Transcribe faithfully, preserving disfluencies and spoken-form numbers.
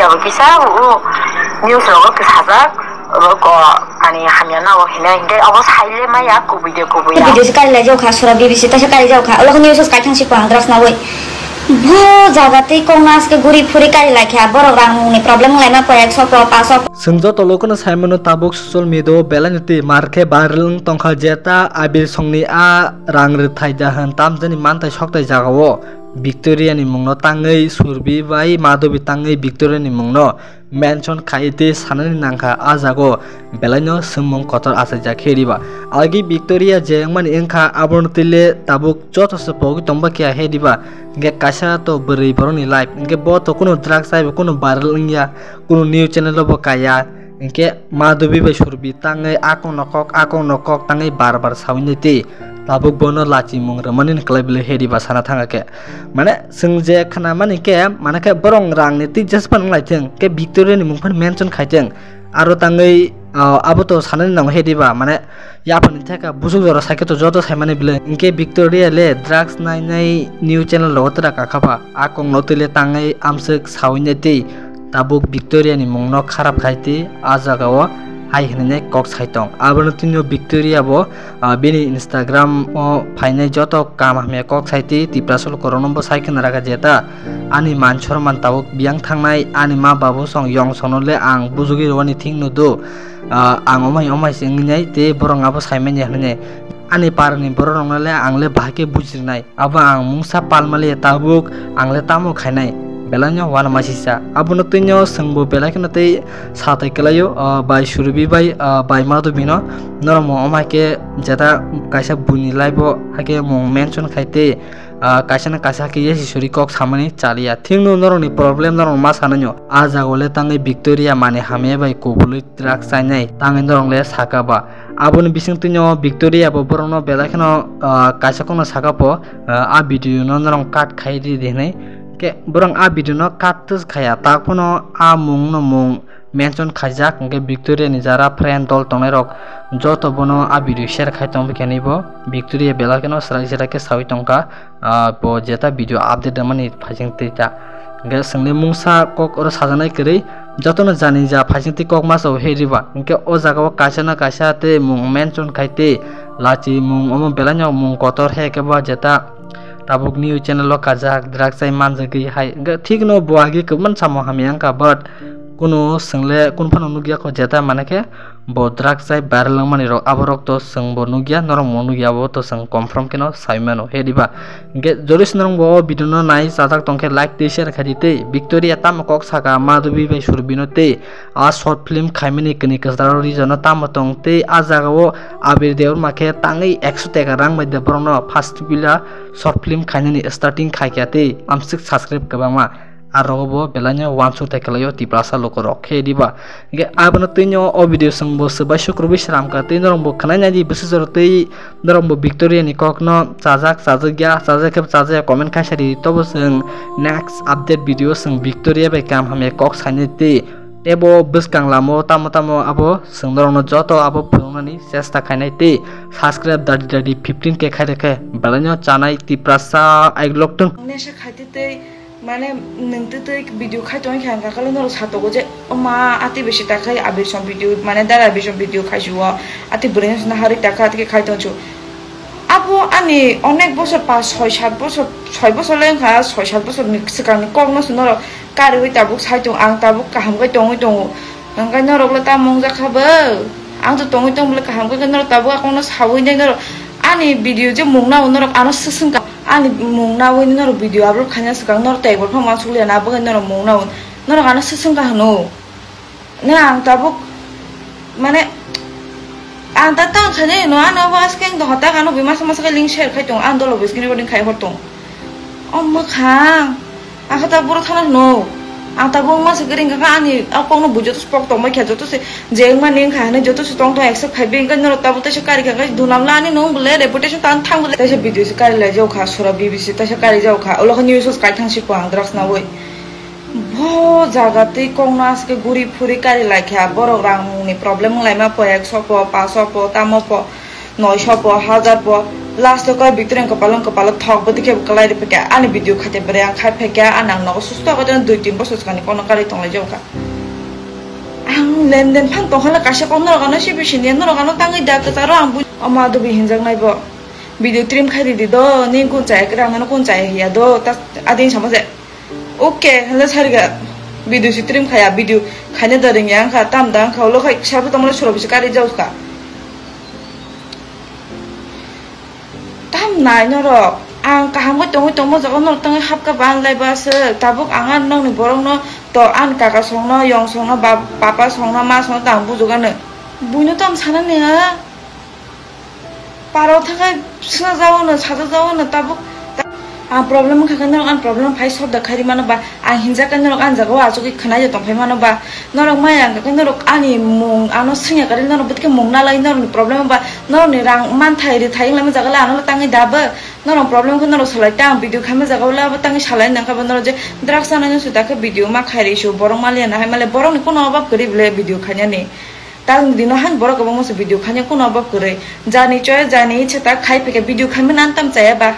Abo kisa o news rogo kisa sajak, abo ko ani hamya na o hine, hingke abo saile maya kubui de kubui ya. Video se kari lai jao kha, sura B B C ta se kari jao kha. Olo news os kai thang si pang drugs na oi. Bo jaga tei kok nas ke guri phuri kari lai kha. Borok rang ni problem lai ma poi ek sopro, pa sopro. Chwng joto lokono sai mano tabuk social media o belai no twi mar khe viral wng tong kha jeta Abir songni a rang rwthai jahan tamjani mantai soktai jaga o. Victoria ni mungno tangwi Surbi bai Madhubi tangwi Victoria ni mungno mention khai tei sanani nangkha, a jago belaino swngmung kotor achaijak khe riba. Agi Victoria je wngmani wngkha, abono twi le tabuk joto se pogwi tongba khe he riba. Hingke kaisa to bwrwi borokni life, hingke bo to kunu drugs chaibo kunu viral wngya, kunu news channel o bo kaiya. Hingke Madhubi bai Surbi tangwi akongno kok, akongno kok tangwi bar bar sawi nai twi. Tabuk bono lachimung rwmani ni kwlai bwlwi he riba sana thangkha khe. Mane, chwng je khna mani khe, mane khe borok rang ni twi jespan wng lai thung, khe Victoria ni mung phano mention khai thung. Aro tangwi, ah, abo to sanani nango he diba, mane, yaphang ni theka busuk jora sai khe to joto sai mani bwlwi. Hingke Victoria le drugs nai nai news channel rogo tera kakha pha. A kok no twi le tangwi amswk sawi nai twi. Tabuk Victoria ni mung no kharap khai twi a jaga o hai hwnwi nai kok sai tong. Abono twi no Victoria bo ah, bini Instagram o phainai joto kam hamya kok sai twi Tiprasa lukurokno bo sai khna rwkha jeta ani man sorman tabuk biyang thangnai, ani ma babu song yong sono le ang bujugwi rwani thik no do, ah, ang omai omai se wngwi nai tei borok abo sai manya hwnwi nai. Ani parani borok rokno le ang le bahai khe bujirnai, abo ang mungsa pal maliya tabuk ang le tamo khainai, belai no uanama sisa. Abono twi no chwng bo belai kheno tei satai kwlaio, ah, bai Surbi bai, ah, bai Madhubi no. Norok mo omo hai khe jeta kaisa buini live o hai khe mung mention khai tei, ah, kaisa na kaisa hai khe yasi suri kok samani chaliya. Thik no norok ni problem norok ma sanai no. A jaga o le tangwi Victoria mani hamya bai kubului drugs chainai tangwi norok le saka ba. Aboni bising twi no Victoria bo borok no belai kheno, ah, kaisa kok no saka po, ah, a video no norok cut khai di di hinwi. Khe borok a video no cut tw khaya tak phano a mung no mung mention khaijak, hingke Victoria ni jara friend dol tongnai rok joto bono a video share khai tong bikhe ni bo Victoria belai kheno swrai swrai khe sawi tongkha, ah, bo jeta video update rwmani phaising twi ta. Hingke chwngni mungsa kok oro sajaknai kwrwi jotono jani ja phaising twi kok masa o he riba, hingke o jaga o kaisa na kaisa tei mung mention khai tei lachi mung omo belai no mung kotor he khe ba jeta tabuk news channel o kajak drugs chai manjagwi hai hingke thik no bo agi kwbangma samung hamya wngkha, but Kunu swngle kunu phano nukya kho jeta mane khe bo drugs chai viral wngmani rok, abo rok to chwng bo nukya, norok mo nukya, abo to chwng confirm kheno sai mano he diba. Hingke jodi se norok bo o video no nai chajak tong khe like tei share khai di tei Victoria tamo kok saka Madhubi bai Surbi no tei a short film khaimani kini kwcharo region no tamo tong tei a jaga o Abir Debbarma khe tangwi ekso teka rang bai de borok no first pila short film khainani starting khai kha tei amswk subscribe kwbangma. Aro bo belai no uansuk thai kwlaio Tiprasa lukurok khe diba. Hingke abono twi no o video chwng bo swbai sukrubwi sram kha tei norok bo khwnai nai di bwswk jora tei norok bo Victoria ni kok no chajak chajak ya chajak khe chajak ya comment khai sadi tobo chwng next update video chwng Victoria bai kam hamya kok sainai tei tebo bwskang lama o tamo tamo abo chwng norok no joto abo phunuknani chesta khainai tei subscribe dadi dadi fifteen K khai rwkhe belai no chanai Tiprasa aiglok thung. Nesha khaitwi tei Mane nwng twi twi video khai tongwi kha hwnkha khe norok sa tongo je, "O ma, ati bisi ta khai Abir song video, mane dara Abir song video khai si o, ati bwrwi no sina harwi ta kha," ati khe khai tong chu. Abo ani onek bosor, pas, soi, sat bosor, soi bosor le wngkha, soi, sat bosor ni swkang ni kok no se norok kariui tabuk sai tong, ang tabuk kaham khai tongwi tongo. Hwnkhe norok le tamo wngjakha bo? Ang to tongwi tong bole kaham khe norok tabuk a kokno saui nai norok. Ani video je mung nao norok ano swswng ka, ani mung naui norok video upload khaina swkang norok tei bo phang uansuk liya na bagwi norok mung nao norok ano swswng ka hwno. Na ang tabuk mane ang ta tang khainai no ano bo askeng doha ta ano bui masa masa khe link share khai tong ang dolo bui screen recording khai hor tong. O mwkhang. Ang khe ta boro thana hwno. Ang ta bo wngma se kwrwi wngkha kha ani a kokno bui joto se pok tongbai kha, joto se je wngmani wngkha hinwi joto se tong tong accept khai bai wngkha norok tabuk teisa kari kha khe dunam la ani nwng bole reputation ta thang bole. Teisa video se kari lai jao kha sura B B C teisa kari jao kha ulo khe news os kai thang si ko ang drugs naui. Bo jaga twi kokno aske guri phuri kari lai kha borok rang ni problem wng lai ma po ekso po paso po tamo po. Noisho po, hajar po, Last o koi Victoria ni kopalo, kopalo thok bo dikhe bo kalai ri phekya ani video khate bere ang khai phekya ani ang nogo susto ko dui tin bosor swkang ni kono kari tonglai jokha. Ang lenden phan tongkha na kaisa kok norok ano sibi sini norok ano tangwi da kwcharo ang bui-, o ma dubi hinjak nai bo. Video trim khai di di do, ni kun chaya kwrang no kun chaya hiya do, ta adin sama je. Okay, hwnle sariga. Video si trim khaya, video khaina da ringya wngkha, tam da wngkha, ulo khai sabo tongmani suro bisi kari jauska. Tam nai norok, ang kaham khe tongwi tongma jaga norok tangwi hapka ban lai ba se, tabuk ang ar nokni borok no to an kaka songno, yong songno, bab-, papa songno, ma songno tang bujugano. Buino tam sana niya. Parao thangkhe swnajagwano, sajajagwano tabuk. Ang problem wngkha khe norok ani problem phai solve da khairi mano ba, ang hinjak khe norok ani jagao achugwi khwnai tongphai mano ba, norok maya wngkha khe norok ani mung ano swngya kwrwi norok bwtwkhe mung nalai norokni problem ba, norokni rang manthai rithai wnglaima jaga le ano tangwi da bo, norok problem khe norok salai ta ang video khaima jagao le abo tangwi salai nangkha bo norok je drugs chanai no swi ta khe video ma khairi su borok maliya na hai male borokni kono obab kwrwi bwle video khainani. Tal dino han borok kwbangma se video khaina kuno bo kwrwi. Jani choi, jani ichhe ta khai phikhe video khaimani antam chaya ba.